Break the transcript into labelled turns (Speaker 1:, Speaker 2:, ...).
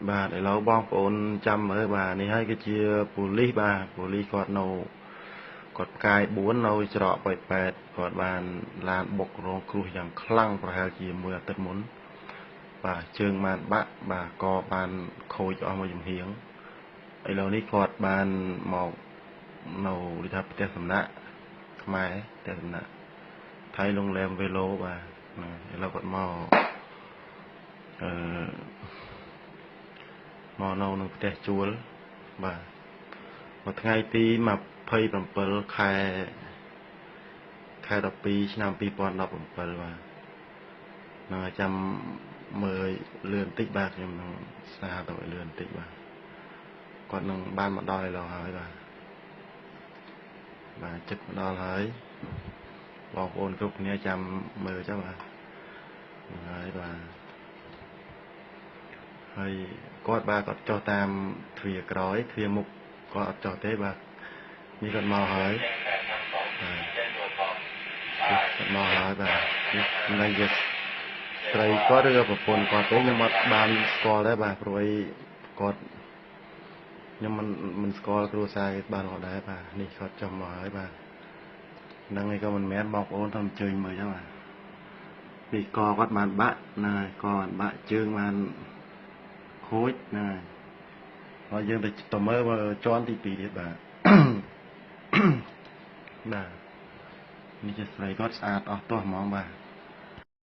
Speaker 1: បាទឥឡូវបងប្អូនចាំមើលបាទនេះហើយគឺជាប៉ូលីសបាទប៉ូលីសគាត់នៅគាត់ផ្កាយ4នៅច្រកប៉ោយប៉ែតគាត់បានឡានបុករងគ្រោះយ៉ាងខ្លាំងប្រហែលជាមួយអាទិត្យមុនបាទជើងបានបាក់បាទកបានខូចអស់មួយចំហៀងឥឡូវនេះគាត់បានមកនៅដូចថាផ្ទះសំណាក់ខ្មែរផ្ទះសំណាក់ថៃលងឡែមវេឡូបាទឥឡូវគាត់មកអឺមកនៅនឹងផ្ទះជួលបាទមកថ្ងៃទី27ខែខែ12ឆ្នាំ2017បាទនឹងចាំមើលលឿនតិចបាទខ្ញុំនឹងសារទៅឲ្យលឿនតិចបាទគាត់នឹងបានមកដល់ឥឡូវហើយបាទបាទចិត្តមកដល់ហើយបងប្អូនគ្រប់គ្នាចាំមើលចុះបាទហើយបាទហើយគាត់បាទគាត់ចុះតាមទ្វារក្រោយទ្វារមុខគាត់អត់ចុះទេបាទនេះគាត់មកហើយបាទគាត់មកហើយបាទនេះមិនដឹងជាស្រីគាត់ឬក៏ប្រពន្ធគាត់ទេខ្ញុំអត់បានស្គាល់ដែរបាទព្រោះអីគាត់ខ្ញុំមិនស្គាល់គ្រួសារគេបានអត់ដែរបាទនេះគាត់ចុះមកហើយបាទហ្នឹងឯងក៏មិនមែនបងប្អូនធ្វើអញ្ជើញមើលចឹងបាទពីកគាត់បានបាក់ណាកបានបាក់ជើងបានខូចណាហើយយើងទៅមើលជាន់ទី2ទៀតបាទបាទនេះជាស្រីគាត់ស្អាតអស់ទាស់ហ្មងបាទ